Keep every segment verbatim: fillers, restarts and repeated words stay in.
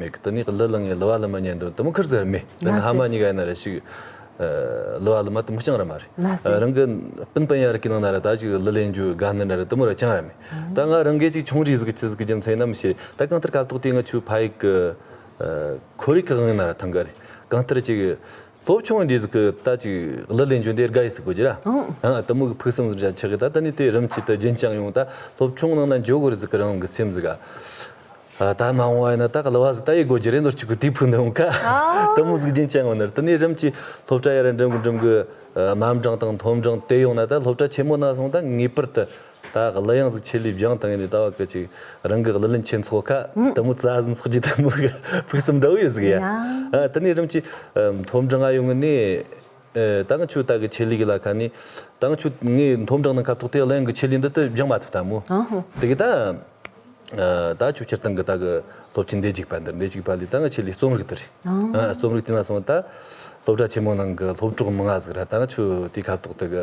མེད་གི། དེ་ནས་གླུ་བླངས་ངས་གླུ་བ་གླུ་མ་ཉན་དོན་དེ་མོ་ཁུར་ཟེར་མེད། དེ་ནས་ལགས་སོ། ཕ་མ་གཉིས་ཀ་ཡིན་ན་ར་ཞིག་གླུ་བ་གླུ་མ་དེ་མོ་ཅང་ར་མ་རེད། ལགས་སོ། རང་གི་སྤུན་སྤུན་ཡ་ར་གི་ནང་ན་ར་ད་ཅིག་གླུ་ལེན་རྒྱུ་དགའ་ནི་ར་ར་དེ་མོ་ར་ཅང་ར་མེད། ད་ང་རང་གི་ཅིག་ཆུང་རིས་ཟིག་ཆི་ཟིག་གི་རྒྱུ་མཚན་ཡིན་ན་མི་ཤེས། ད་གང་ལྟར་སྐབས་ཐོག་དེ་ང་ཆུ་ཕ་ཡིག་གི་ཁོར་ཡུག་གི་དབང་ཡིན་ན་ར་ཐང་གི་རེད། གང་ལྟར་ཅིག་སློབ་ཆུང་འདྲ་ཟིག་གི་ད་ཅིག་གླུ་ལེན་རྒྱུ་འདི་དགའ་ཡི་ཟིག་གོ་རྒྱུ་ར། ཨང་། ཨ། དེ་མོ་གི་ཕུགས་བསམ་ཟིག་ར་ཆགས་གི། ད་དེ་ནས་དེ་རིམ་གྱིས་ད་རྒྱུན་བསྐྱངས་ཡོང་། ད་སློབ་ཆུང་ནང་ན་འཇོག་གི་རེད་ཟིག་གི་རང་གི་སེམས་ཟིག་ག་ད་མ་འོངས་པ་ཡིན་ན་ད་གླུ་བ་ཟིག་ད་ཡེ་དགོས་རྒྱུ་རེད་འདོད་ཅིག་གི་དེའི་ཕུགས་འདུན་ཡོང་ཁ། ཨ། དེ་མོ་ཟིག་རྒྱུན་བསྐྱངས་ཡོང་ནི་རེད། དེ་ནས་རིམ་གྱིས་སློབ་གྲྭ་ཡ་ར་འགྲིམ་གི་འགྲིམ་གི་དམའ་འབྲིང་དང་མཐོ་འབྲིང་དེ་ཡོང་ན། ད་སློབ་གྲྭ་ཆེན་མོ་ན་སོང་ད་ངེས་པར་དུ་ད་གླུ་དབྱངས་ཟིག་ཆེད་ལས་སྦྱངས་བཏང་ནས་ད་བ་གི་ཅིག་རང་གི་གླུ་ལེན་ཆེད་འཚོགས་ཁ་དེ་མོ་རྩ་ཟིན་ཚོགས་ཀྱི་དེ་མོ་གི་ཕུགས་བསམ་འདྲ་བོ་ཡོད་ཟིག་ཡ། ཡ། ཨ། དེ་ནས་རིམ་གྱིས་མཐོ་འབྲིང་ང་ཡོང་ནས། ཨ། ད་ང་ཆུ་ད་གི་ཆེད་ལས་གི་ལ་ཁ་ནས་ད་ང་ཆུ་ངའི་མཐོ་འབྲིང་ནང་སྐབས་ཐོག་དེ་གླུ་དབྱངས་གི་ཆེད་ལས་འདི་ད་སྦྱངས་མ་ཐུབ་ད་མོ། ཨ་ཧོ། དེ་གི་ད་ཨ། ད་ཆུ་སྤྱིར་བཏང་གི་ད་གི་སློབ་ཆེན་འདི་རྒྱུག་པ་འདིར་འདི་རྒྱུག་པ་ལས་ད་ང་ཆེད་ལས་རྩོམ་རིག་དེ་རེད། ཨ། ཨ། རྩོམ་རིག་དེ་ན་སོང་ད་སློབ་གྲྭ་ཆེན་མོ་ནང་གི་སློབ་གྲོགས་མང་ང་ཟིག་ར། ད་ང་ཆུ་དེ་སྐབས་ཐོག་དེ་གི་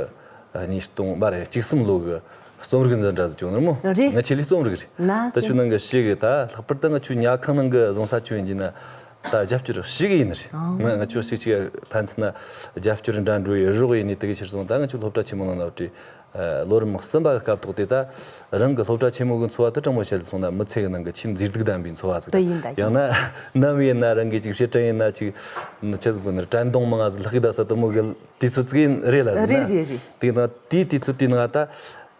ཉིས་སྟོང་མ་རེད། བཅུ་གསུམ་ལོ་གི་རྩོམ་རིག་འཛིན་གྲྭ་ཟིག་བྱུང་ནི་མོ། རེད། ང་ཆེད་ལས་རྩོམ་རིག་རེད། ལགས་སོ། ད་ཆུ་ནང་གི་ཞིག་གི་ད་ལྷག་པར་དུ་ང་ཆུ་ཉལ་ཁང་ནང་གི་བཟང་ས་ཆུ་ཡིན་གྱི་ན་ད་རྒྱབ་སྐྱོར་ཞིག་ཡིན་ནི་རེད། ཨང་། ང་ང་ཆུ་ཞིག་ཅིག་ཕན་ཚུན་ན་རྒྱབ་སྐྱོར་འདྲ་འགྲོ་ཡི་རོགས་ཡིན་ནི་དེ་གི་ཕྱིར་སོང་ད་ང་ཆུ་སློབ་གྲྭ་ཆེན་མོ་ནང་ན་བྲིས། ཨ། ལོ་རིམ་གསུམ་པ་གི་སྐབས་ཐོག་དེ་ད་རང་གི་སློབ་གྲྭ་ཆེན་མོ་གི་འཚོ་བ་དེ་དྲང་མོ་བཤད་སོང་ན་མི་ཚེ་གི་ནང་གི་ཆེས་མཛེས་སྡུག་ལྡན་པའི་འཚོ་བ་ཟིག་དེ་ཡིན་ད་ཡང་ན་ནམ་ཡིན་ན་རང་གི་ཅིག་ཕྱིར་དྲན་ཡིན་ན་ཅིག་ཆི་ཟིག་དགོས་ནི་རེད། དྲན་གདུང་མང་ང་ཟིག་ལྷག་གི་ད་ས་དེ་མོ་གི་དུས་ཚོད་ཅིག་ཡིན་རེད་ལ་ཟེར་ན། རེད་རེད་རེད། དེ་ན་དེའི་དུས་ཚོད་དེའི་ནང་ད།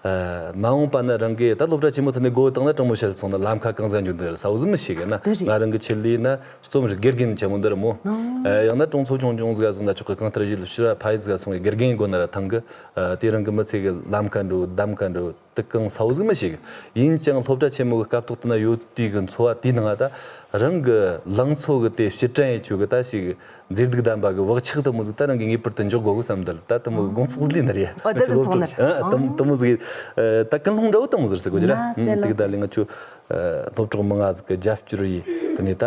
ཨ། མ་འོངས་པ་ན་རང་གིས་ད་སློབ་གྲྭ་ཆེན་མོ་ཐོན་ནས་སྒོ་བཏང་ན་དྲང་མོ་བཤད་སོང་ན་ལམ་ཁ་གང་ཟིག་འཇོག་འདོད་ས་བོ་ཟིག་མི་ཤེས་གི་ན། དེ་རེད། ང་རང་གི་ཆེད་ལས་ན་རྩོམ་རིག་དགེ་རྒན་ཆེན་མོ་འདི་རེད་མོ། ཨང་། ཨ། ཡང་ན་གྲོང་ཚོ་ཆུང་ཆུང་ཟིག་ག་སོང་ད་ཆོག་གི། གང་ལྟར་ཡུལ་ཕྱིར་ཕ་ཡུལ་ཟིག་ག་སོང་གི་དགེ་རྒན་སྒོ་ན་ར་ཐང་གི། ཨ། དེ་རང་གི་མི་ཚེ་གི་ལམ་ཁ་འགྲོ་གདམ་ཁ་འགྲོ་དེ་གང་ས་བོ་ཟིག་མི་ཤེས་གི། ཡིན་ཀྱང་སློབ་གྲྭ་ཆེན་མོ་གི་སྐབས་ཐོག་དེ་ན་ཡོད་དུས་གི་འཚོ་བ་དེའི་ནང་ད་རང་གི་ལང་ཚོ་གི་དེ་ཕྱིར་དྲན་ཡེ་ཆོག་གི་ད་ཞིག་མཛེས་སྡུག་ལྡན་པ་གི་བག་ཆགས་དེ་མོ་ཟིག་ད་རང་གིས་ངེས་པར་དུ་འཇོག་དགོས་གི་བསམ་འདུག་ད་དེ་མོ་གི་དགོངས་ཚོགས་ཟིག་ལས་ནི་རེད། ཨོ། ད་དེ་ཚོགས་ནི་རེད། ཨ། དེ་དེ་མོ་ཟིག་ད་ཀུན་སློང་འདྲ་བོ་དེ་མོ་ཟིག་ཟེར་དགོས་རྒྱུ་ར། ལགས་སེ་ཨང་། དེ་གི་ད་ལས་ང་ཆུ་སློབ་གྲོགས་མང་ང་ཟིག་གི་རྒྱབ་སྐྱོར་ཡིས་དེ་ནས་ད་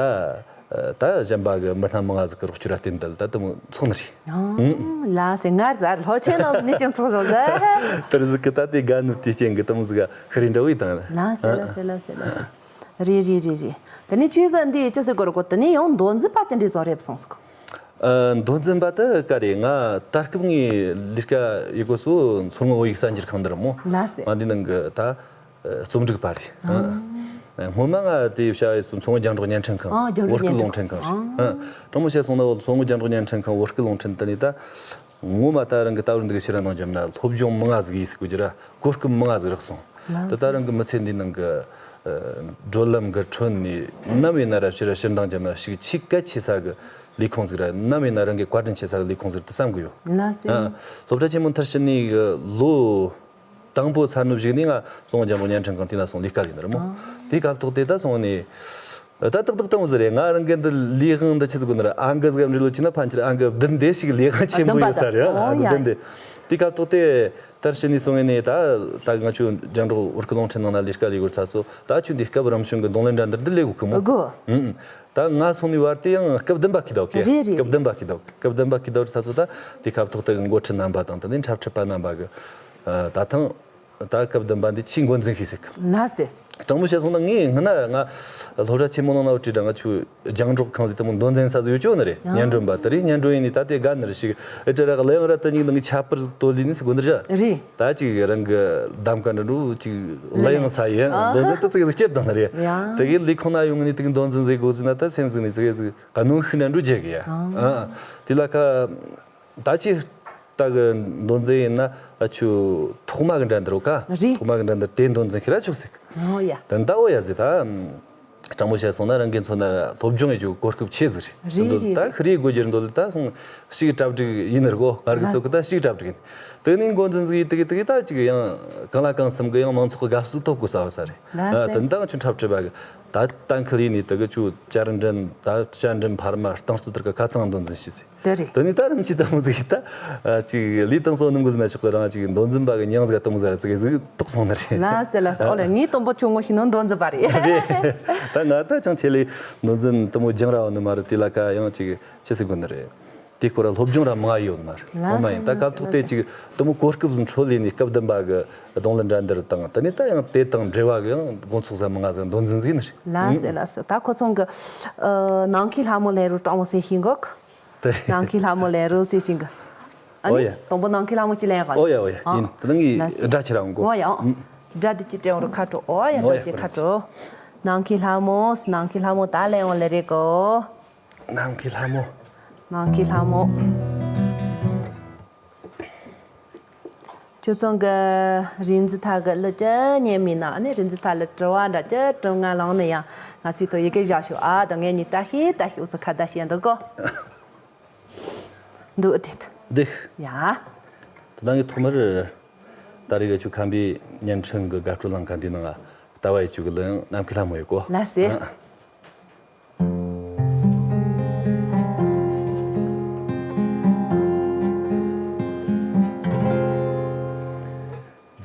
ད་གཞན་པ་གི་མི་སྣ་མང་ང་ཟིག་གི་རོགས་སྐྱོར་ར་བརྟེན་ད་ད་དེ་མོ་ཚོགས་ནི་རེད། ཨང་། ལགས་སེ། ངར་ཟ་སློབ་ཆེན་ནང་ནས་ཀྱང་ཚོགས་བཞག་ཟེར། དེར་ཟིག་གི་ད་དེ་དགའ་ནི་དེའི་རྐྱེན་གི་དེ་མོ་ཟིག་ག་ཤི་རི་འདྲ་བོ་ཡི་དང་། ལགས་སེ་ལགས་སེ་ལགས་སེ་ལགས་སེ། རེད་རེད་རེད་རེད། དེ་ནས་ཁྱོད་ཀྱི་འདི་ཅི་ཟེར་དགོས་རེད་གོ། དེ་ནས་ཡང་མདོ་འཛིན་པ་དེ་འདྲའི་ཚོགས་རེད་སོང་ཟིག་ཨ། མདོ་འཛིན་པ་དེ་ག་རེད། ང་ད་སྐབས་ངའི་ལས་ཀ་ཡེ་གོ་སོ་མཚོ་སྔོན་བོད་ཡིག་གསར་འགྱུར་ཁང་འདི་རེད་མོ། ལགས་སེ། ང་འདི་ནང་གི་ད་རྩོམ་སྒྲིག་པ་རེད། ཨ། སྔོན་མ་ང་དེ་བྱ་ཡེ་སོ་མཚོ་སྔོན་རྒྱང་སྒྲོག་བརྙན་འཕྲིན་ཁང་། ཨ། རྒྱང་སྒྲོག་བོད་སྐད་རླུང་འཕྲིན་ཁང་རེད། ཨ། དྲང་མོ་བཤད་སོང་ན་མཚོ་སྔོན་རྒྱང་སྒྲོག་བརྙན་འཕྲིན་ཁང་བོད་སྐད་རླུང་འཕྲིན་དེ་ནས་ད། ངོ་མ་ད་རང་གི་ད་བར་འདི་གི་ཕྱིར་ར་གནང་རྒྱབ་ན་སློབ་སྦྱོང་མང་ང་ཟིག་ཡིན་ཟེར་དགོས་རྒྱུ་ར། གོ་སྐབས་མང་ང་ཟིག་རག་སོང་། ལགས་སོ། ད་ད་རང་གི་མི་ཚེ་འདི་ནང་གི་ཨ་བགྲོད་ལམ་གི་ཁྲོད་ནས་ནམ་ཡིན་ན་ར་ཕྱིར་ར་ཕྱིར་འདང་རྒྱབ་ན་ཞིག་ཆེས་གལ་ཆེ་ས་གི་ལས་ཁུངས་ཟིག་ར། ནམ་ཡིན་ན་རང་གི་བཀའ་དྲིན་ཆེ་ས་གི་ལས་ཁུངས་ཟིག་རེད་བསམ་གི་ཡོད། ལགས་སོ། ཨ། སློབ་གྲྭ་ཆེན་མོ་མཐར་ཕྱིན་ནས་གི་ལོ་དང་པོ་ཚར་ནུབ་ཞིག་ནས་ང་སོང་རྒྱང་སྒྲོག་བརྙན་འཕྲིན་ཁང་དེ་ན་སོང་ལས་ཀ་ལས་ནི་རེད་མོ། ཨ། དེའི་སྐབས་ཐོག་དེ་ད་སོང་ནས། ད་ཏག་ཏག་ཏག་ཟེར་རེད། ང་རང་གི་འདི་ལས་དབང་འདི་ཆི་ཟིག་གོ་ནི་ར། ཨང་ཀི་ཟིག་འབྲི་ལོ་ཆི་ན་ཕན་ཆེར་ཨང་ཀི་བདུན་དེ་ཞིག་ལས་དབང་ཆེན་པོ་ཡོད་ས་རེད། ཨ། བདུན་དེ། དེ་སྐབས་ཐོག་དེ་ལྟར་ཕྱིན་ནས་སོང་ངས་ནས་ད་ད་ང་ཆུ་རྒྱང་སྒྲོག་བོད་སྐད་རླུང་འཕྲིན་ནང་ན་ལས་ཀ་ལས་དགོས་ཚ་ཚོ། ད་ཆུ་འདི་སྐབས་རིམ་བྱུང་གི་རྡུང་ལེན་འདྲ་འདིར་འདི་ལས་དགོས་གི་མོ། དགོས། ཨུ་ཨུ། ད་ང་སོང་ནས་བར་དེ་ཡང་སྐབས་བདུན་པ་ཁི་ད་ཨོ་ཁེ། རེད་རེད། སྐབས་བདུན་པ་ཁི་ད་ཨོ་ཁེ། སྐབས་བདུན་པ་ཁི་ད་ཨོ་ཚ་ཚོ། ད་དེ་སྐབས་ཐོག་དེ་གི་འགོ་ཁྲིད་རྣམ་པ་དང་དེ་ནས་འཁྲབ་ཁྲིད་པ་རྣམ་པ་གི་ད་ཐེངས། ད་སྐབས་བདུན་པ་འདི་ཆེས་འགོ་འཛིན་ཤེས་ཟིག་ལགས་སེ། དྲང་མོ་བཤད་སོང་ན་ངས་སྔ་ན་ང་སློབ་གྲྭ་ཆེན་མོ་ནང་ན་བྲིས་དྲ་ང་ཆུ་རྒྱང་སྒྲོག་ཁང་ཟིག་དེ་མོ་མདོ་འཛིན་ས་ཟིག་ཡོད་ཅོ་ནི་རེད། ཡང་སྙན་སྒྲོན་པ་དེ་རེད། སྙན་སྒྲོན་ཡིན་ནི་ད་དེ་དགའ་ནི་རེད་ཞིག་ཨེ་ཏྲ་ར་གླུ་དབྱངས་ར་དེ་གཉིས་ནང་གི་ཁྱད་པར་དོ་ལི་ནི་ཟིག་གོ་ནི་རེད། རེད། ད་ཅིག་རང་གི་གདམ་ཀ་འདྲ་འགྲོ་ཅིག་གླུ་དབྱངས་ས་ཡིན། ཨ། མདོ་འཛིན་དེ་ཙིག་ཟིག་སྐྱེར་དང་ནི་རེད། ཡང་དེ་གི་ལས་ཁུངས་ན་ཡོང་ནི་དེ་གི་མདོ་འཛིན་ཟིག་དགོས་ཟིན་ན་ད་སེམས་ཟིག་ནི་ཙིག་ཟིག་ག་ནོན་ཤི་འདྲ་འགྲོ་བྱེད་གི་ཡ། ཨ། དེ་ལ་ཁ། ད་ཅི་ད་གི་མདོ་འཛིན་ཡིན་ན་ཨ་ཆུ་ཐོག་མ་གི་འདྲ་འདི་རོ་ཀ། རེད། ཐོག་མ་གི་འདྲ་འདི་དེ་མདོ་འཛིན་ཁྱེད་ར་ཆོག་ཟིག་ཨོ་ཡ། ད་འདའ་འོ་ཡ་ཟིག་ད་དྲང་མོ་བཤད་སོང་ན་རང་གི་མཚོན་ན་སློབ་སྦྱོང་ཡེ་རྒྱུ་གོ་སྐབས་ཆེ་ཟིག་རེད། རེད་འདོད་རེད་ད་རེད། ཁི་རེ་དགོས་རྒྱུ་འདོད་ད་སོང་ཞིག་གྲ་སྒྲིག་ཡིན་ནི་རེད་གོ། ང་རྒི་ཚོ་གི་ད་ཞིག་གྲ་སྒྲིག་ཡིན། དེ་ནས་འགོ་འཛིན་ཟིག་ཡིན་དེ་གི་དེ་གི་ད་ཅིག་ཡང་གང་ལ་གང་འཚམ་གི་ཡང་མང་ཚོགས་གི་དགའ་བསུ་ཐོབ་དགོས་ས་བ་ས་རེད། ལགས་སེ། དེ་འདའ་ང་ཆུ་འཁྲབ་ཁྲིད་པ་གི་ད་གཏན་འཁེལ་ཡིན་ནི་དེ་གི་ཆུ་བཅར་འདྲེན་ད་བཅར་འདྲེན་འཕར་མ་རྟིང་རྩོད་ལྟར་གི་ཁ་ཚང་མདོ་འཛིན་ཤེས་ཟིག་དེ་རེད། དེ་ནས་ད་རིམ་གྱིས་ད་མོ་ཟིག་ད་ཅིག་ལས་དང་སོ་ནུ་མགོ་ཟིན་ན་ཆོག་གི་རང་ཅིག་མདོ་འཛིན་པ་གི་མྱིང་ཟིག་ག་དེ་མོ་ཟིག་ར་ཙིག་གེ་ཟིག་རྟོགས་སོང་ནི་རེད། ལགས་སེ་ལགས་སེ། ཨོ་ལེ་ངའི་དང་པོ་ཁྱོད་ངོ་ཤེས་ནོ་མདོ་འཛིན་པ་རེད། རེད། ད་ང་ད་ཅང་ཆེ་ལས་མདོ་འཛིན་དེ་མོ་སྦྱང་ར་བ་ནི་མ་རེད། དེ་ལ་ཁ་ཡང་ཅིག་ཅི་ཟིག་དགོས་ནི་རེད། དེ་སྐོར་ལ་སློབ་སྦྱོང་ར་མང་ཡོད་མ་རེད། ལགས་སོ། ཨོ་མ་ཡིན། ད་ལགས་སྐབས་ཐོག་དེ་ཅིག་དུ་མོ་གོ་སྐབས་འཕྲོད་ལས་ནས་སྐབས་བདུན་པ་གི་རྡུང་ལེན་འགྲན་བསྡུར་དང་དེ་ནས་ད་ཡང་དེ་དང་འབྲེལ་བ་གི་ཡང་དགོང་ཚོགས་ཟ་མི་ང་ཟིག་མདོ་འཛིན་ཟིག་ནི་རེད། ལགས་སོ། ལགས་སོ། ད་ཁོ་ཚོང་གི་ནམ་མཁའི་ལྷ་མོ་ལེན་རོགས་དྲང་མོ་ཟེར་ཤིང་གོ། དེ་རེད། ནམ་མཁའི་ལྷ་མོ་ལེན་རོགས་ཟེར་ཤིང་གི། ཨ་ཨོ་ནི་ཡ། དང་པོ་ནམ་མཁའི་ལྷ་མོ་ཅི་ལེན་ག་ནི། ཨོ་ཡ་ཨོ་ཡ། ཨ། ཡིན། དེ་ནང་གི་ལགས་སོ། སྒྲ་ཆེ་རང་གོ། ཨོ་ཡ་ཨོ། ཨུམ། སྒྲ་འདི་ཅི་དྲན་འོ་རུ་ཁ་དྲོ། ཨོ་ཡ། ཨོ་ཡ། འདི་ཅི་ཁ་དྲོ། ནམ་མཁའི་ལྷ་མོ། ནམ་མཁའི་ལྷ་མོ་ད་ལེན་འོ་ལེ་རེ་གོ། ནམ་མཁའི་ལྷ་མོ། ནམ་མཁའི་ལྷ་མོ། ཁྱོད་ཚང་གི་རིག་འཛིན་ཐ་གི་ལི་ཅི་ཉན་མིན་ན་ནི་རིག་འཛིན་ཐ་ལི་དྲི་བ་འདྲ་ཅི་དྲི་ང་ལང་ནི་ཡང་ང་ཚོའི་ཐོག་ཡི་གེ་བཞག་ཤོག་ཨ་ད་ངས་ནི་ལྟ་ཤེས་ལྟ་ཤེས་འུ་ཚོ་ཁ་བརྡ་བྱས་འདུག་གོ། འདུག་དེ། འདུག་ཡ། ད་ནང་གི་ཐོག་མར་ད་རེས་གི་ཆུ་ཁམས་པའི་བརྙན་འཕྲིན་གི་དགའ་སྤྲོ་གླིང་ག་འདི་ནང་ལྟ་བ་ཡི་ཆུ་གི་ལ་ཡང་ནམ་མཁའི་ལྷ་མོ་ཡོད་གོ། ལགས་སེ། ཨ།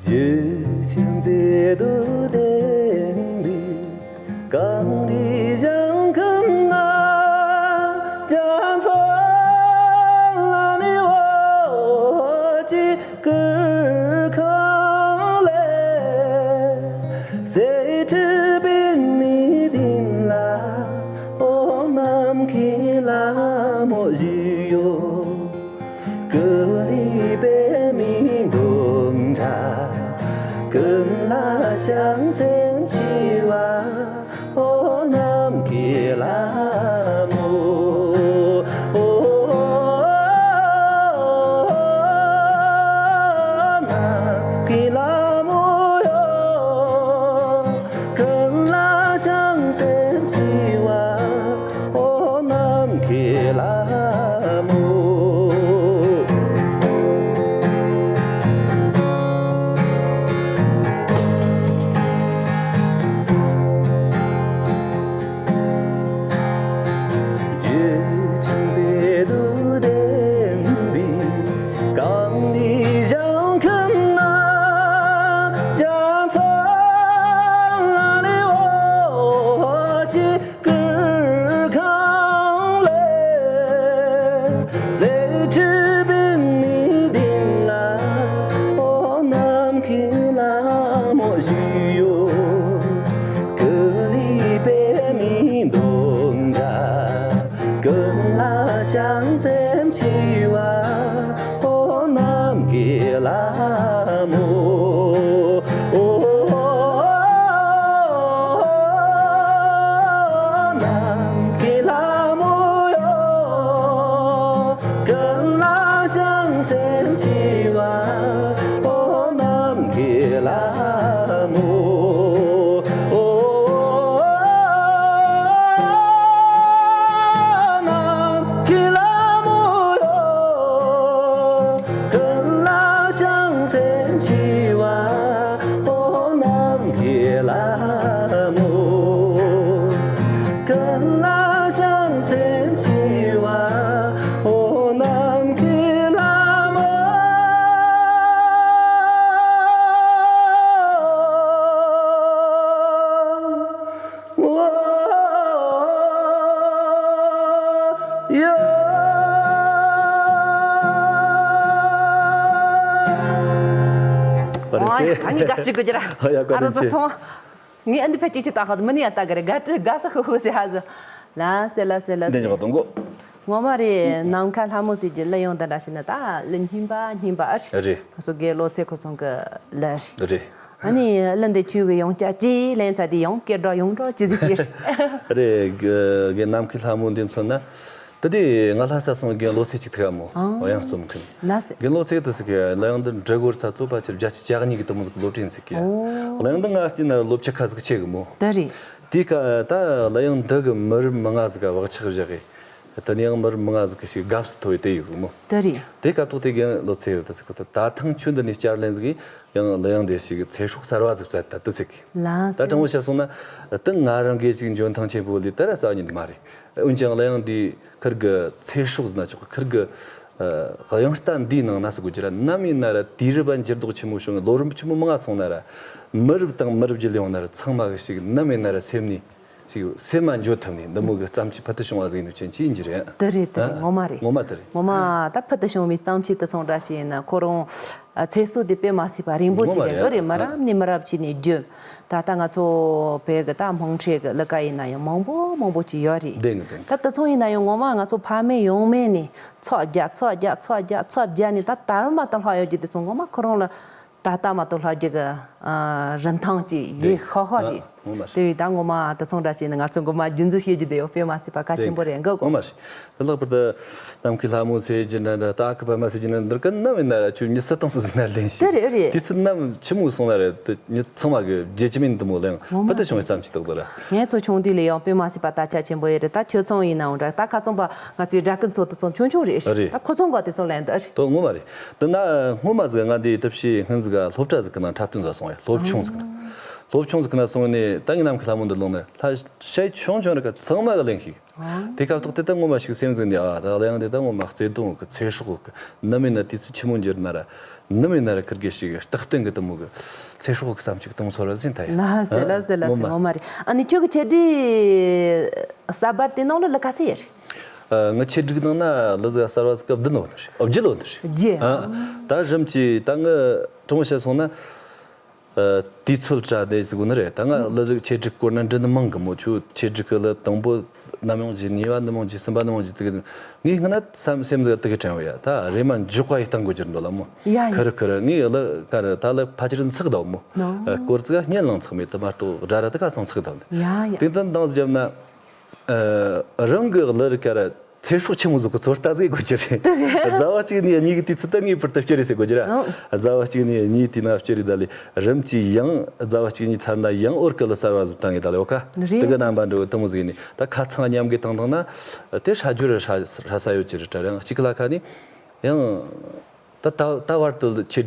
རྒྱུ་ཆེན་མཛེས་སྡུག་ལྡན་པའི་གངས་རིའི་ཞིང་ཁམས་ན། རྒྱ་མཚོ་ལ་ནི་འོད་ཀྱི་གུར་ཁང་ལས། གསེར་ཁྲི་པདྨའི་སྡིངས་ལ། ཨོ་ནམ་མཁའི་ལྷ་མོ་བཞུགས་ཡོད། ཀུན་ལས་པདྨའི་འདབ་འདྲ། ཀུན་ལ་བྱང་སེམས་མཆིས་པ། ཨོ་ནམ་མཁའི་ལྷ་མོ། ཨོ་ནམ་མཁའི་ལྷ་མོ་ཡོ། ཀུན་ལ་བྱང་སེམས་མཆིས་པ། ཨོ་ནམ་མཁའི་ལྷ་མོ། རྒྱུ་ཆེན་མཛེས་སྡུག་ལྡན་པའི་གངས་རིའི་ཞིང་ཁམས་ན། རྒྱ་མཚོ་ལ་ནི་འོད་ཀྱི་གུར་ཁང་ལས། གསེར་ཁྲི་པདྨའི་སྡིངས་ལ། ཨོ་ནམ་མཁའི་ལྷ་མོ་བཞུགས་ཡོད། ཀུན་ལས་པདྨའི་འདབ་འདྲ། ཀུན་ལ་བྱང་སེམས་མཆིས་པ། ཨོ་ནམ་མཁའི་ལྷ་མོ། ཨོ་ནམ་མཁའི་ལྷ་མོ་ཡོ། ཀུན་ལ་བྱང་སེམས་མཆིས་པ། ཨོ་ནམ་མཁའི་ལྷ་མོ། ཨོ་ནམ་མཁའི་ལྷ་མོ་ཡོ། ཀུན་ལ་བྱང་སེམས་མཆིས་པ། ཨོ་ནམ་མཁའི་ལྷ་མོ། ཀུན་ལ་བྱང་སེམས་མཆིས་པ། ཨོ་ནམ་མཁའི་ལྷ་མོ། ཨོ་ཡ། བཀའ་དྲིན་ཆེ། ཨོ་ཡ། ད་ངས་དགའ་བསུ་དགོས་ཀྱི་ར། ཨོ་ཡ། བཀའ་ཨ་རོ་དྲིན་ཆེ། ཚོ་ཚོང་། ངས་ཨ་འདི་ཕལ་ཆེར་ཅིག་ལྟ་ཧ་མི་ནི་ཡ་ལྟ་གི་རེད། དགའ་དྲི་དགའ་ས་ཤོག་ཤོག་ཟེར་ཧ་ཟོ། ལ་སེ་ལ་སེ་ལ་སེ། འདི་ཉོག་དང་གོ། ངོ་མ་རེད། ནམ་མཁའི་ལྷ་མོ་ཟེར་གྱི་གླུ་ཡོང་དེ་འདྲ་ཞིག་ནི་ད་གླུ་རྙིང་པ་རྙིང་པ་ཨ་རེད། རེད། ང་ཚོ་དགེ་ལོ་ཚེ་ཁོ་ཚོང་གི་གླུ་རེད། རེད། ཨ་ནི་གླུ་འདི་ཁྱོད་ཀྱི་ཡོང་ཀྱ་ཅི་ལེན་ཚ་དེ་ཡོང་སྐད་སྒྲ་ཡོང་འགྲོ་ཅི་ཟིག་གི་རེད། རེད། གི་གི་ནམ་མཁའི་ལྷ་མོ་འདི་མཚོན་ན། ད་དེ་ང་ལྷ་ས་སོང་རྒན་ལོ་ཚེ་ཅིག་ཐུག་མོ། ཨང་། ཨོ་ཡང་རྩོམ་མཁན། ལ་སེ། རྒན་ལོ་ཚེ་དུ་སི་གི་གླུ་དབྱངས་འདི་འབྲི་གོ་ར་ཚ་ཚོ་པ་ཆེར་བརྒྱ་ཆ་གྱ་གཉིས་ཀྱི་དུ་མོ་ཟིག་སློབ་ཁྲིད་ཟིག་གི། ཨོ། གླུ་དབྱངས་འདི་ང་བལྟས་ན་སློབ་ཆ་ཁ་ཟིག་ཆེ་གི་མོ། ད་རེད། དེ་ཀ་ད་གླུ་དབྱངས་འདི་གི་མི་རབས་མི་ང་ཟིག་ག་བག་ཆགས་བཞག་གི། ད་ནི་ཡང་མི་རབས་མི་ང་ཟིག་གི་ཞིག་དགའ་བསུ་ཐོབ་ཡི་དེ་ཡིག་ཟིག་མོ། ད་རེད། དེ་སྐབས་ཐོག་དེ་རྒན་ལོ་ཚེ་ཡོད་དུ་སི་གི་ད་ད་ཐང་ཆུ་འདི་ནས་བསྐྱར་ལེན་ཟིག་གི་ཡང་གླུ་དབྱངས་འདི་ཞིག་གི་ཚེ་སྲོག་གསར་བ་ཟིག་བཙལ་ད་དུ་སི་གི། ལ་སེ། ད་དྲང་པོ་བཤད་སོང་ན། ད་ང་རང་གི་ཞིག་འཇོན་ཐང་ཆེན་པོ་ལས་ད་ར་རྩ་བ་ཉིད་མ་རེད། འོན་ཀྱང་གླུ་དབྱངས་འདི་ཁིར་གི་ཚེ་སྲོག་ཟེར་ན་ཆོག་གི། ཁིར་གི་ཨ་དབྱངས་རྟ་འདིའི་ནང་ན་ཟེར་དགོས་ཀྱི་ར། ནམ་ཡིན་ན་ར་དུས་རབས་འགྱུར་ལྡོག་ཆེན་མོ་བྱུང་ངེ་ལོ་རིམ་ཆེན་མོ་མང་ང་སོང་ན་ར། མི་རབས་དང་མི་རབས་བརྒྱུད་ལས་ཡོང་ན་ར་ཚང་མ་གི་ཞིག་ནམ་ཡིན་ན་ར་སེམས་ནས་ སེམས་མ་འཇོག་ཐུབ་ནས་འདི་མོ་གི་བརྩམས་ཆོས་ཕུལ་དུ་བྱུང་བ་ཟིག་ཡིན་ནོ་ཅན་ཅི་ཡིན་གྱི་རེད། དེ་རེད་དེ་རེད། ཨ། ངོ་མ་རེད། ངོ་མ་དེ་རེད། ངོ་མ་ད་ཕུལ་དུ་བྱུང་བའི་བརྩམས་ཆོས་དེ་ཚོ་འདྲ་ཞིག་ཡིན་ན་ཁོ་རང་ཨ་ཚེ་སྲོག་དེ་དཔེ་མ་སྲིད་པ་རིང་པོ་ཅིག་རེད། ཨ། དེ་རེད་མ་རབས་ནས་མི་རབས་ཅིག་ནས་བརྒྱུད། ད་ལྟ་ང་ཚོ་བོད་གི་ད་དམངས་ཁྲོད་གི་ལས་ཀ་ཡིན་ན་ཡང་མང་པོ་མང་པོ་ཅིག་ཡོད་རེད། བདེན་གི་བདེན་གི། ད་དེ་ཚོ་ཡིན་ན་ཡང་ངོ་མ་ང་ཚོ་ཕ་མེས་ཡང་མེས་ནས་ཚོགས་བརྒྱབ་ཚོགས་བརྒྱབ་ཚོགས་བརྒྱབ་ཚོགས་བརྒྱབ་ནས་ད་དར་མ་དར་ལྷག་ཡོད་རྒྱུ་དེ་ཚོ་ངོ་མ་ཁོ་རང་ལ་ད་ལྟ་མ་གཏོགས་ལྷག་རྒྱུ་གི་ཨ་རིན་ཐང་ཅིག་ཡོད་ཤག་ཤག་རེད། ངོ་མ་རེད། དེ་བས་ད་ངོ་མ་དེ་ཚོ་འདྲ་བྱས་ནས་ང་ཚོ་མགོ་མ་རྒྱུན་འཛིན་བྱེད་རྒྱུ་དེ་ཡང་དཔེ་མ་སྲིད་པ་གལ་ཆེན་པོ་རེད་འགའ་གོ། ངོ་མ་རེད། དེ་ལྷག་པར་དུ་ནམ་མཁའི་ལྷ་མོ་ཟེར་རྒྱུ་འདྲ་འདྲ། ད་ཨ་ཁུ་པདྨ་ཟེར་རྒྱུ་འདྲ་འདིར་གི་ནམ་ཡིན་ན་ར་ཁྱོད་མྱི་སུ་དང་སུ་ཟིག་ན་ལེན་ཞིག་དེ་རེད་རེད། དུས་ཚོད་ནམ་ཆི་མོ་སོང་ན་རེད། དེ་མྱི་ཚང་མ་གི་བརྗེད་ཀྱི་མིན་དུ་མོ་ལེན། ངོ་མ་ཕུལ་དུ་བྱུང་བའི་བརྩམས་ཆོས་དག་དེ་ར། ངས་ཚོ་ཆུང་དུས་ལས་ཡང་དཔེ་མ་སྲིད་པ་དར་ཆ་ཆེན་པོ་ཡོད་རེད། ད་ཁྱོད་ཚང་ཡིན་ནའང་འདྲ། ད་ཁ་ཚང་པ་ང་ཚོའི་སྒྲ་སྐུད་ཚོ་དེ་ཚོ་ཆུང་ཆུང་རེད་རེད། ད་ཁོ་ཚང་ག་དེ་ཚོ་ལེན་དུ་རེད། དོ་ངོ་མ་རེད། དེ་ན་སྔོན་མ་ཟིག་ང་འདི་ཐབས་ཤེས་སྔོན་ཟིག་ག་སློབ་གྲྭ་ཟིག་གི་ནང་འཁྲབ་སྟོན་ཟིག་སོང་ཡ། སློབ་ཆུང་ཟིག་ན། སློབ་ཆུང་ཟིག་གི་ནང་སོང་ནས་ད་ངའི་ནམ་མཁའི་ལྷ་མོ་འདི་ལོང་ནས་ལྷ་ཞལ་ཆུང་ཆུང་རེད་ག་ཚང་མ་གི་ལེན་ཤིག་དེ་སྐབས་ཐོག་དེ་ད་ངོ་མ་ཞིག་སེམས་ཟིན་ནས། ཨ། ད་གླེང་དེ་ད་ངོ་མ་བརྩེ་དུང་གི་ཚེ་སྲོག་གི་ནམ་ཡིན་ན་དུས་ཚོད་ཆི་མོ་འགྱུར་ན་ར། ནམ་ཡིན་ན་ར་ཁིར་གེ་ཞིག་རྟག་བརྟན་གི་དུ་མོ་གི་ཚེ་སྲོག་གི་བསམ་ཅིག་གཏོང་ཚོར་བ་ཟིན་ད་ཡ། ལ་ཟེ་ལ་ཟེ་ལ་ཟེ། ངོ་མ་རེད། ཨ་ནི་ཁྱོད་ཀྱི་ཆེད་སྒྲིག་གསར་པ་དེ་ནང་ལ་ལ་ཁ་སེ་ཡ་རེད། ཨ། ངའི་ཆེད་སྒྲིག་ནང་ན་ལ་ཟེ་གསར་བ་ཟིག་བདུན་ལོ་ནི་རེད། བརྒྱད་ལོ་ནི་རེད། བརྒྱད། ཨ། ད་རིམ་གྱིས་ད་ངི་དྲང་བཤད་སོང་ན། ཨ། དུས་ཚོད་དྲ་དེ་ཟིག་གོ་ནི་རེད། ད་ང་ལ་ཟིག་ཆེད་སྒྲིག་སྐོར་ན་འདྲི་ནི་མང་གི་མོ། ཁྱོད་ཆེད་སྒྲིག་གི་ལ་དང་པོ་ནམ་ཡོང་གི། གཉིས་པ་ནམ་ཡོང་གི། གསུམ་པ་ནམ་ཡོང་གི་དེ་གི། ངས་སྔ་ན་བསམ་སེམས་ཟིག་དེ་གི་དྲན་བ་ཡ། ད་རེ་མ་འཇོག་པ་ཡི་སྟེང་གོ་གྱུར་འདུག་ལ་མོ། ཡ་ཡ། ཁུར་ཁུར་ངས་ལ་ག་རེ་ད་ལ་ཕ་ཆེར་འཚག་ད་མོ། ནོ། ཨ། སྐོར་ཚིག་སྙན་ལང་ཚག་མེད་དུ་མ་གཏོགས་ར་ར་ད་ག་སང་འཚག་ད་འདི། ཡ་ཡ། དེང་དུ་འདང་ཟིག་བརྒྱབ་ན། ཨ། རང་གི་ལ་རི་ག་ར་ཚེ་སྲོག་ཆི་མོ་ཟིག་གི་ཚོད་ལྟ་ཟིག་དགོས་ཀྱི་རེད། དེ་རེད། ཟླ་བ་གཅིག་ནས་གཉིས་ཀྱི་དུས་ཚོད་ད་ངེས་པར་དུ་སྤྱི་རེད་ཟེར་དགོས་ཀྱི་ར། ཨོ། ཟླ་བ་གཅིག་ནས་གཉིས་དུས་ན་སྤྱི་རེད། ད་ལས་རིམ་གྱིས་ཡང་ཟླ་བ་གཅིག་གཉིས་ཐར་ན་ཡང་འོར་གི་ལ་གསར་བ་ཟིག་བཏང་ངེས། ད་ལས་འོ་ཁ་རེད། དེ་གི་རྣམ་པ་འདྲ་བོ་དུ་མོ་ཟིག་ནས་ད་ཁ་ཚང་མཉམ་གི་བཏང་བཏང་ན་དེ་ཧྲ་རྒྱུ་ར་ཧྲ་ཧྲ་ས་ཡོད་ཀྱི་རེད་དྲ། རང་གཅིག་གི་ལ་ཁ་ནས་ཡང་ད་ད་ད་བར་དུ་ཆེད་སྒྲིག་